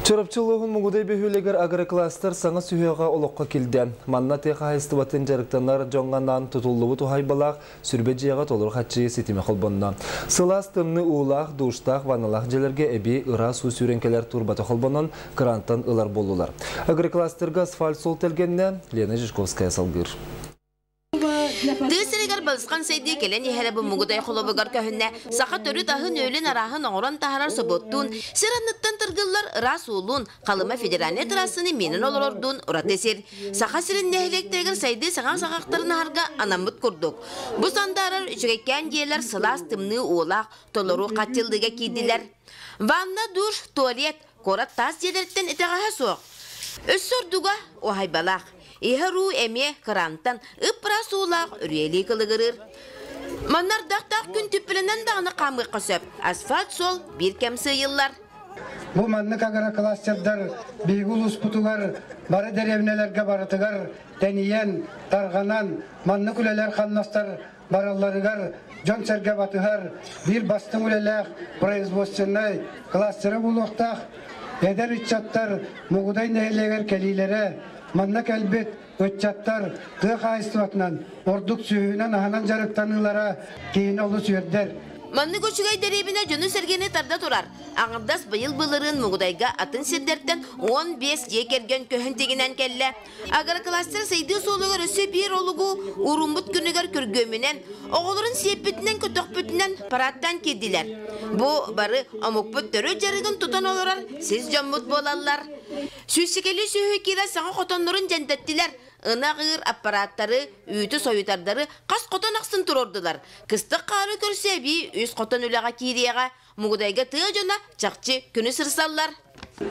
Чурапчы улууһун Мугудай бөһүөлэгэр агрокластер саҥа сүһүөҕэ олоххо киирдэ. Манна тыа хаһаайыстыбатын дьарыктанар дьоҥҥо анаан тутуллубут уһаайбалаах сүрбэ дьиэҕэ толору хаччыы ситимэ холбонно. Сылаас тымныы уулаах, душтаах, ванналаах дьиэлэргэ эбии ыраас уу сүүрэн кэлэр турбата холбонон, крантан ылар буоллулар. Агрокластерга асфальт суол тэлгэннэ, Лена Жижковская салгыыр. Тыа сиригэр балысхан сайдыы кэлэн иһэрэ бу Мугудай холобугар көһүннэ. Саха төрүт аһын-үөлүн арааһын оҥорон таһаарар собуоттуун, сир анныттан тыргыллар ыраас уулуун, Халыма федеральнай трассаны миинэн олорордуун ураты сир. Саха сирин нэһилиэктэригэр сайдыы саҥа саҕахтарын аһарга анаммыт курдук. Бу сандаарар үчүгэйкээн дьиэлэр сылаас тымныы уулаах, толору хаччыллыыга киирдилэр. Ванна, душ, туалет, куорат таас дьиэлэриттэн итэҕэһэ суох. Өссө ордуга уһайбалаах. Иһэр уу эмиэ кырантан ып-ыраас уулаах үрүйэлии кылыгырыыр. Манна ардахтаах күн түппүлэнэн даҕаны хаамыахха сөп. Асфальт суол биир кэм сыыйыллар. Бу маннык агрокластердар биһиги улууспутугар бары дэриэбинэлэргэ барытыгар тэнийэн, тарҕанан, маннык үлэлэр-хамнастар баралларыгар дьон-сэргэ батыһар биир бастыҥ үлэлээх производственнай кластеры булуохтаах. Эдэр ыччаттар Мугудай нэһилиэгэр кэлиилэрэ, манна кэлбит ыччаттар тыа хаһаайыстыбатынан ордук сүөһүнэн-аһынан дьарыктаныылара киһини олус үөрдэр. Маннык үчүгэй дэриэбинэ дьону-сэргэни тарда турар. Аҥардас быйыл былырыын Мугудайга атын сирдэртэн 15 дьиэ кэргэн көһөн тигинэн кэллэ. Агрокластер сайдыы суолугар өссө биир олугу ууруммут күнүгэр күргүөмүнэн, оҕолорун сиэппитинэн-көтөхпүтүнэн парадтаан киирдилэр. Бу бары омукпут төрүт дьарыгын тутан олорор сис дьоммут буолаллар. Сүүсчэкэлии сүөһү киирэ саҥа хотоннорун дьэндэттилэр. Ынах ыыр аппараттары, үүтү сойутардары хас хотон ахсын туруордулар. Кыстык хаары көрсө эбии үс хотон үлэҕэ киириэҕэ. Мугудайга тыа дьоно чахчы күнү сырсаллар.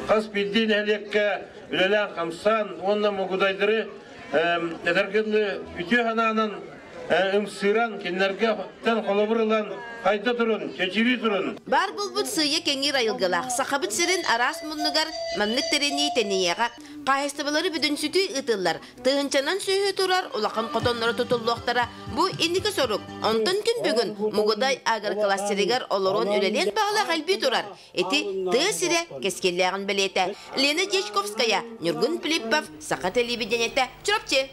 Хас биирдии нэһилиэккэ үлэлээн-хамсаан уонна мугудайдары этэргэ дылы үтүө санаанан ымсыыран, кинилэргэ холобур ылан хайда турун, чэчирии турун. Баар буолбут сыыйа кэҥиир айылгылаах Сахабыт сирин араас муннугар маннык тэринии тэнийиэҕэ. Хаһаайыстыбалары бүтүнсүтүү ыытыллар. Тыһыынчанан сүөһү турар улахан хотонноро тутуллуохтара. Бу инники сорук. Онтон күн бүгүн Мугудай агрокластерыгар олорон үлэлиэн баҕалаах элбии турар. Ити тыа сирэ кэскиллээҕин бэлиэтэ. Лена Дьячковская, Ньургун Филиппов, Саха телевидениетэ, Чурапчы.